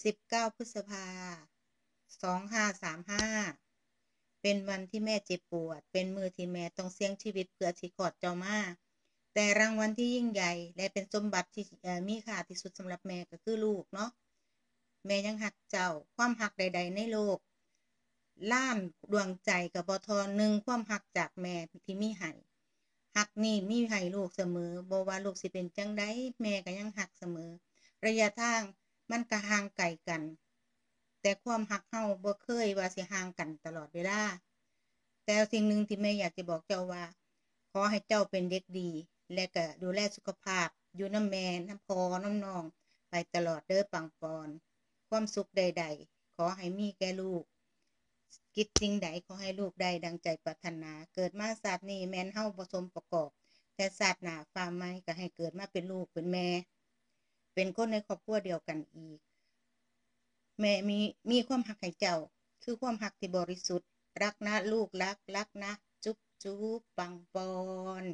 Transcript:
ສິບເກົ້າ ພຶດສະພາ ສອງຫ້າສາມຫ້າ ເປັນວັນທີ່ແມ່ເຈັບປວດ, ເປັນມື້ທີ່ແມ່ຕ້ອງສ່ຽງຊີວິດເພື່ອຊິຄອດເຈົ້າມາ. ແຕ່ລາງວັນທີ່ຍິ່ງໃຫຍ່ ແລະ ເປັນສົມບັດທີ່ ເອີ ມີຄ່າທີ່ສຸດສຳລັບແມ່ກໍຄືລູກເນາະ. ແມ່ຍັງຮັກເຈົ້າ. ຄວາມຮັກໃດໆໃນໂລກລ້ານດວງໃຈກໍບໍ່ທໍ່ໜຶ່ງຄວາມຮັກຈາກແມ່ທີ່ມີໃຫ້. ຮັກນີ້ມີໃຫ້ລູກສະເໝີ, ບໍ່ວ່າລູກຊິເປັນຈັ່ງໃດ, ແມ່ກໍຍັງຮັກສະເໝີ. ໄລຍະທາງມັນກໍຫ່າງໄກກັນ, ແຕ່ຄວາມຮັກເຮົາບໍ່ເຄີຍວ່າຊິຫ່າງກັນຕະຫຼອດເວລາ. ແຕ່ສິ່ງໜຶ່ງທີ່ແມ່ຢາກຈະບອກເຈົ້າວ່າ ຂໍໃຫ້ເຈົ້າເປັນເດັກດີ ແລະ ກະດູແລສຸຂະພາບ ຢູ່ນຳແມ່ ນຳພໍ່ ນຳນ້ອງ ໄປຕະຫຼອດເດີ ປັງປອນ. ຄວາມສຸກໃດໆ ຂໍໃຫ້ມີແກ່ລູກ, ກິດສິ່ງໃດ ຂໍໃຫ້ລູກໄດ້ດັ່ງໃຈປາດຖະໜາ. ເກີດມາຊາດນີ້ແມ່ນເຮົາບໍ່ສົມປະກອບ, ແຕ່ຊາດໜ້າຟ້າໃໝ່ກໍໃຫ້ເກີດມາເປັນລູກເປັນແມ່, ເປັນຄົນໃນຄອບຄົວດຽວກັນອີກ. ແມ່ມີ ມີຄວາມຮັກໃຫ້ເຈົ້າ, ຄືຄວາມຮັກທີ່ບໍລິສຸດ. ລັກນະລູກລັກ, ລັກນະ, ຈຸບຈຸບ, ປັງປອນ.